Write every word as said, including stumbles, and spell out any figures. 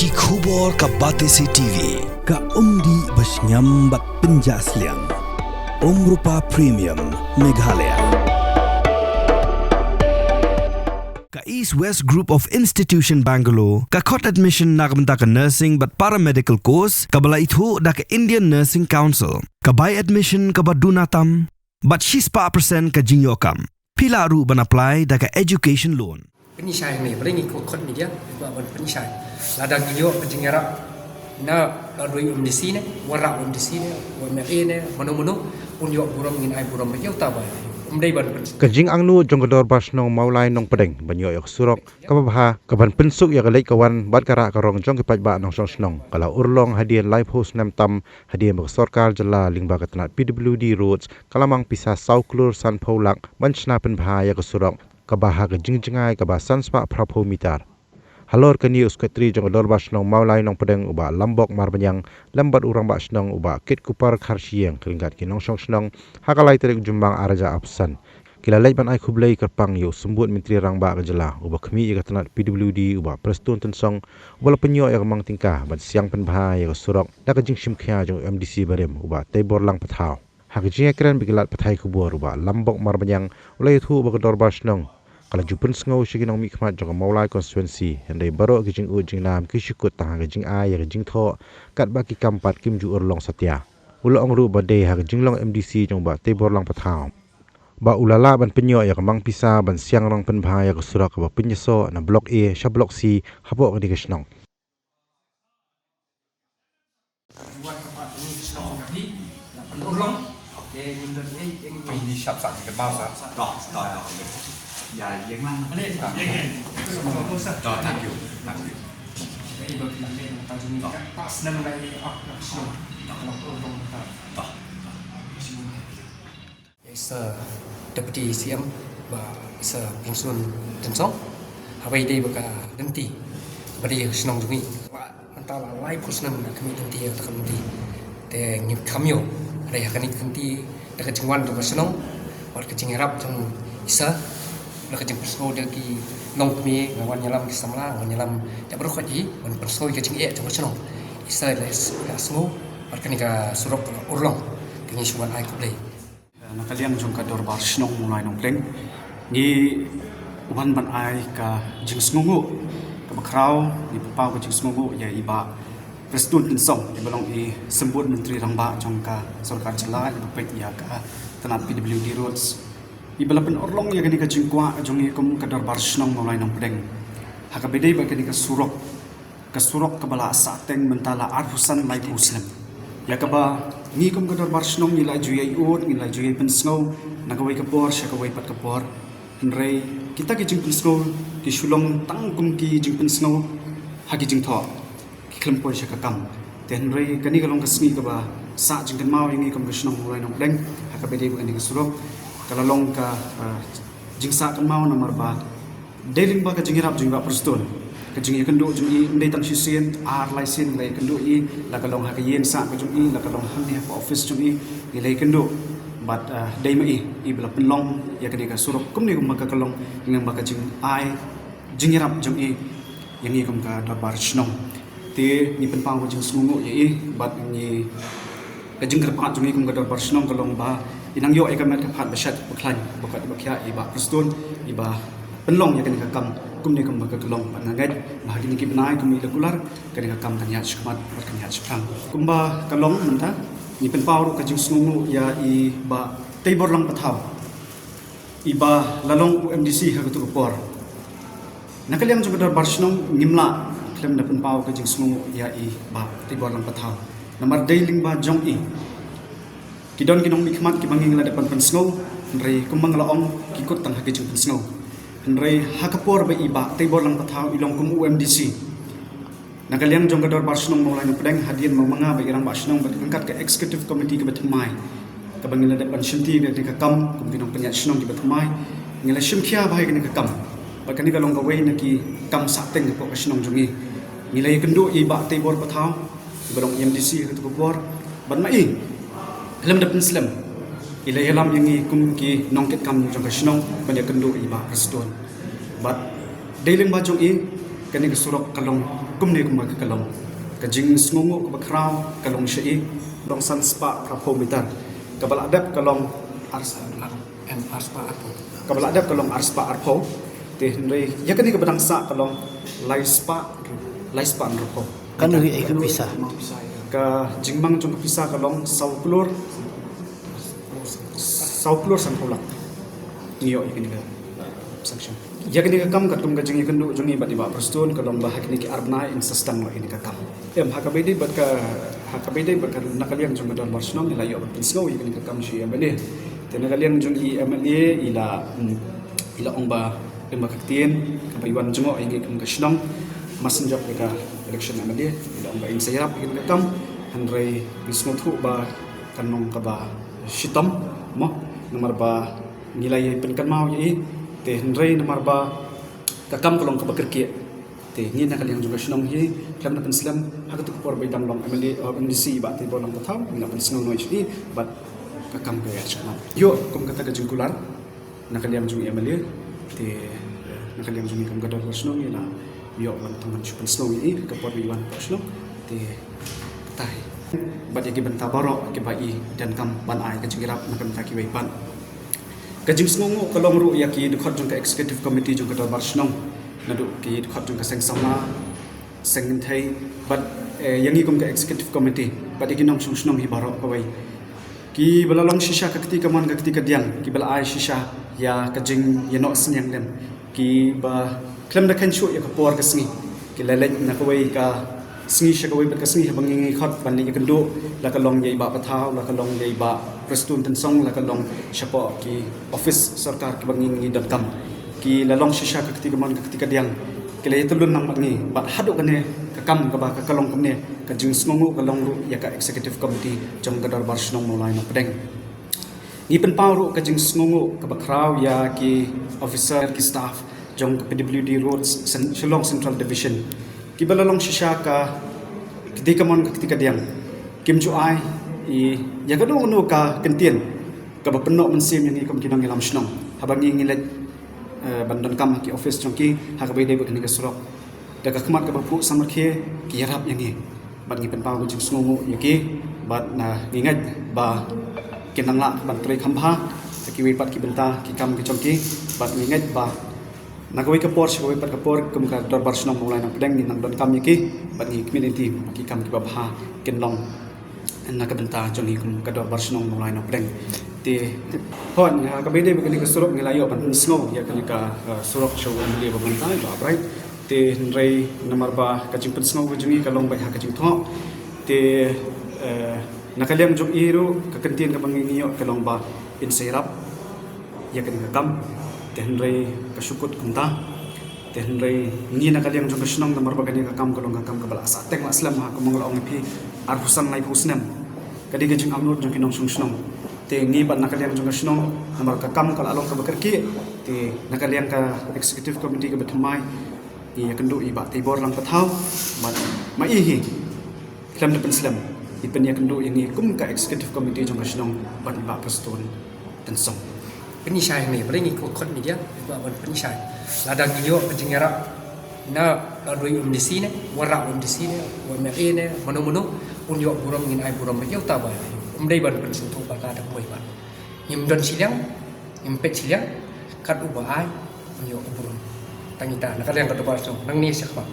Ki khubor ka Batesi T V, ka umdih ba shngiam bad pynjah sliang. Umrupa Premium, Meghalaya. Ka East West Group of Institution Bangalore ka khot admission na ka bynta ka nursing bad paramedical course kaba la ithuh da ka Indian Nursing Council. Ka bai admission kaba duna tam bad shispah percent ka jingïoh kam. Phi lah ruh ban apply da ka education loan. Pynshai ne, balei ngi ko khot media, ba ban pynshai. Lada ngi ïoh ka jingïarap na la doi U M D C ne, wara U M D C ne, U M L A ne, mano mano, un ïoh burom ngin ai burom ba ïoh ta ba. Um dei ban pynshai. Ka jingangnud jong ka Dorbar Shnong Mawlai Nongpdeng ban ïoh ïa ka surok kaba bha, kaban pynsuk ïa ka leit ka wan bad ka rah ka rong jong ki paidbah nongshong shnong, ka la urlong hadien laiphew snem tam, hadien ba ka sorkar jylla lyngba ka tnat P W D Roads ka la mang pisa saw klur sanphew lak ban shna pynbha ïa ka surok kaba ha ka jingjngai kaba sanspah phraphew mitar. Halor kane u Secretary jong ka Dorbar Shnong Mawlai Nongpdeng u Bah Lambok Marbaniang lem bad u Rangbah Shnong u Bah Kitkupar Kharshiing, ryngkat ki nongshong shnong, ha ka lai tarik Jymmang arhajar arphew san, ki la leit ban ai khublei kyrpang ïa u Symbud Myntri Rangbah ka jylla, uba khmih ïa ka tnat P W D u Bah Prestone Tynsong, uba la pynïoh ïa ka mang tyngka ban siang pynbha ïa ka surok da ka jingshim khia jong u M D C barim u Bah Teibor Lang Pathaw. Ha ka jingïakren bad ki lad pathai khubor u Bah Lambok Marbaniang u la ïathuh ba ka Dorbar Shnong ka la ju pynsngew sha ki nongmihkhmat jong ka Mawlai constituency, hynrei baroh ki jingud jingnam ki shu kut tang ha ka jingai ïa ka jingthoh, katba ki kam pat kim ju urlong satia. U la ong ruh ba dei ha ka jinglong M D C jong u Bah Teibor Lang Pathaw ba u la lah ban pynïoh ïa ka mang pisa ban siang rong pynbha ïa ka surok kaba pynïasoh na Block A sha Block C hapoh kane ka shnong. Thank you. Thank you. Ïa i Sir Deputy C M, Bah i Sir Prestone Tynsong, haba i dei bad ka lynti ba dei ha shnong jong ngi. Mynta la laiphew snem nga khmih lynti ïa kata ka lynti. Te ngim kham ïoh, hynrei ha kane ka lynti da ka jingwan jong ka shnong bad ka jingïarap jong i Sir, da ka jingpynsngew da ki longkmie, nga wan ïalam ki samla, nga wan ïalam ïa baroh khoit hi ban pynsngew ïa ka jingeh jong ka shnong. I Sir i la sngew bad kane ka surok ka la urlong. Te ngi shu wan ai khublei. Na ka liang jong ka Dorbar Shnong Mawlai Nongpdeng, ngi wan ban ai ka jingsngewnguh kaba khraw, ngi pynpaw ka jingsngewnguh ïa i Bah Prestone Tynsong, iba long i Symbud Myntri Rangbah jong ka sorkar jylla, iba peit ïa ka tnat P W D Roads, iba la pynurlong ïa kane ka jingkwah jong ngi kum ka Dorbar Shnong Mawlai Nongpdeng ha kaba dei bad kane ka surok, ka surok kaba la sah teng mynta la arphew san laiphew snem. Ïa kaba ngi kum ka Dorbar Shnong ngi la ju ïai ud, ngi la ju ïai pynsngew na kawei ka por sha kawei pat ka por. Hynrei kita ki jingpynsngew ki shu long tang kum ki jingpynsngew ha ki jingthoh, ki khlem poi sha ka kam. Te hynrei kane ka long ka sngi kaba sah jingkynmaw ïa ngi kum ka shnong Mawlai Nongpdeng ha kaba dei bad kane ka surok. Ka la long ka, ah, jingsah kynmaw namar ba dei lyngba ka jingïarap jong i Bah Prestone, ka jingïakynduh jong i, ym dei tang shisien, ar lai sien ngi la ïakynduh i, la ka long ha ka ïing sah ka jong i, la ka long hangne ha ka office jong i, ngi la ïakynduh. Bad, ah, dei ma i iba la pynlong ïa kane ka surok kumne kumba ka long, lyngba ka jingai jingïarap jong i ïa ngi kum ka Dorbar Shnong. Te ngi pynpaw ka jingsngewnguh ïa i bad ngi, ka jingkyrpad jong ngi kum ka Dorbar Shnong ka long ba i nang ïoh ïa ka met ka phad ba shet ba khlaiñ, ba kot ba khiah i Bah Prestone iba pynlong ïa kane ka kam kumne kumba ka long. Bad nga ngeit ba ha kine ki bnai kumba i la kular, kane ka kam kan ïaid shakhmat bad kan ïaid shaphrang. Kumba ka long mynta, ngi pynpaw ruh ka jingsngewnguh ïa i Bah Teibor Lang Pathaw, iba la long u M D C ha kato ka por. Na ka liang jong ka Dorbar Shnong ngim lah khlem da pynpaw ka jingsngewnguh ïa i Bah Teibor Lang Pathaw, namar dei lyngba jong i ki don ki nongmihkhmat kiba ngi la dep ban pynsngew, hynrei kumba nga la ong, ki kut tang ha ka jingpynsngew. Hynrei ha ka por ba i Bah Teibor Lang Pathaw i long kum u M D C, na ka liang jong ka Dorbar Shnong Mawlai Nongpdeng, hadien ba ma nga bad i Rangbah Shnong bad ryngkat ka Executive Committee kaba thymmai, kaba ngi la dep ban shimti ïa kane ka kam kum ki nongpynïaid shnong kiba thymmai, ngi la shim khia bha ïa kane ka kam. Bad kane ka long kawei na ki kam sahteng hapoh ka shnong jong ngi. Ngi la ïakynduh ïa i Bah Teibor Pathaw, iba long i M D C ha kato ka por. Bad ma i, khlem da pynslem, i la ïalam ïa ngi kum ki nongkitkam jong ka shnong ban ïakynduh ïa i Bah Prestone. Bad dei lyngba jong i kane ka surok ka long Kumne kumba ka long ka jingsngewnguh kaba khraw ka long sha i, dong san spah ka phew meter. Kaba la dep ka long ar spah, em, ar spah arphew. Kaba la dep ka long ar spah arphew. Te hynrei ïa kane kaba dang sah ka long lai spah, lai spah arphew. Kan ri ai ka pisa. Ka jingmang jong ka pisa ka long saw klur, saw klur sanphew lak. Ngi ïoh ïa kane ka sanction. Ïa kane ka kam katkum ka jingïakynduh jong ngi bad i Bah Prestone ka long ba ha kine ki ar bnai in sa sdang noh ïa kane ka kam. Em, ha kaba ïadei bad ka, ha kaba ïadei bad ka, na ka liang jong ka dorbar shnong i la ïoh ban pynsngew ïa kane ka kam sha i M L A. Te na ka liang jong i M L A i la, mm, i la ong ba, em, ba ka ktien kaba i wan jngoh ïa ngi kum ka shnong, mas shen jop ïa ka election M L A, i la ong ba in sa ïarap ïa kane ka kam. Hynrei ngi sngewthuh ba kan long kaba shitom mo, namar ba ngi la ïa pynkynmaw ïa i. Te hynrei namar ba ka kam ka long kaba kyrkieh, te ngi na ka liang jong ka shnong hi khlem da pynslem, ha katto ka por ba i dang long M L A, uh, M D C i Bah Teibor Langpathaw, ngi la pynsngew noh ïa i bad ka kam ka ïa shknam. Ïoh kum kata ka jingkular na ka liang jong i M L A, te na ka liang jong i kum ka dorbar shnong i la ïoh ban tang ban shu pynsngew ïa i ha ka por ba i wan hapoh shnong. Te kata hi. Bad ïa ki bynta baroh kiba i donkam ban ai ka jingïarap na ka bynta kiwei pat. Ka jingsngewnguh ka long ruh ïa ki dkhot jong ka executive committee jong ka dorbar shnong, naduh ki dkhot jong ka seng samla, seng kynthei, bad, eh, ïa ngi kum ka executive committee bad ïa ki nongshong shnong hi baroh kawei, kiba la long shisha ka kti kamon ka kti kadiang, kiba la ai shisha ïa ka jingïanoh synñiang lem, kiba khlem da kheiñ shuh ïa ka por ka sngi ki la leit na kawei ka sngi sha kawei bad ka sngi haba ngi ngi khot ban leit ïakynduh, la ka long ïa i Bah Pathaw, la ka long ïa i Bah Prestone Tynsong, la ka long shapoh ki office sorkar kiba ngi ngi donkam, ki la long shisha ka kti kamon ka kti kadiang, ki la ïatylli lang bad ngi. Bad haduh kane ka kam kaba ka, ka long kumne, ka jingsngewnguh ka long ruh ïa ka executive committee jong ka dorbar shnong Mawlai Nongpdeng. Ngi pynpaw ruh ka jingsngewnguh kaba khraw ïa ki officer, ki staff jong ka P W D Roads, Sen-, Shillong Central Division, kiba la long shisha ka kti kamon ka kti kadiang, kim ju ai ïa kano kano ka kyntien kaba pynnoh mynsiem ïa ngi kum ki nongïalam shnong haba ngi ngi leit, eh, ban donkam ha ki office jong ki ha kaba ïadei bad kane ka surok. Da ka khmat kaba phuh samrkhie ki ïarap ïa ngi. Bad ngi pynpaw ka jingsngewnguh ïa ki, bad, ah, ngi ngeit ba kin nang lah ban trei kham bha ha kiwei pat ki bynta ki kam ki jong ki. Bad ngi ngeit ba na kawei ka por sha kawei pat ka por kum ka dorbar shnong Mawlai Nongpdeng ngin nang donkam ïa ki, bad ngi khmih lynti ba ki kam kiba bha kin long na ka bynta jong ngi kum ka dorbar shnong Mawlai Nongpdeng. Te hooid, ha kaba ïadei bad kane ka surok ngi la ïoh ban pynsngew ïa kane ka, eh, surok sha u M L A ba mynta, i Bah Bright. Te hynrei namar ba ka jingpynsngew ka jong ngi ka long beit ha ka jingthoh, te, eh, na ka liang jong i ruh ka kyntien kaba ngi ngi ïoh ka long ba in sa ïarap ïa kane ka kam. Te hynrei ka shu kut kumta. Te hynrei ngi na ka liang jong ka shnong namar ba kane ka kam ka long ka kam kaba la sah teng la slem ha, kumba nga la ong ïa phi, arphew san laiphew snem. Ka dei ka jingangnud jong ki nongshong shnong. Te ngi bad na ka liang jong ka shnong namar ka kam ka la long kaba kyrkieh, te na ka liang ka executive committee kaba thymmai ngi ïakynduh ïa i Bah Teibor Langpathaw, bad ma i hi khlem da pynslem i pynïakynduh ïa ngi kum ka executive committee jong ka shnong bad i Bah Prestone Tynsong. Pynshai hangne, balei ngi khot media, ngi kwah ban pynshai. Lada ngi ïoh ka jingïarap na, lada u M D C ne, u Warraq u M D C ne, u M L A ne, mano mano, un ïoh burom, ngin ai burom bad ïa uta ba um dei ban pynsngewthuh ba ka da kumwei pat. Ngim don shiliang, ngim peit shiliang, kat uba ai un ïoh burom. Tang ita na ka liang ka dorbar shnong nangne shakhmat.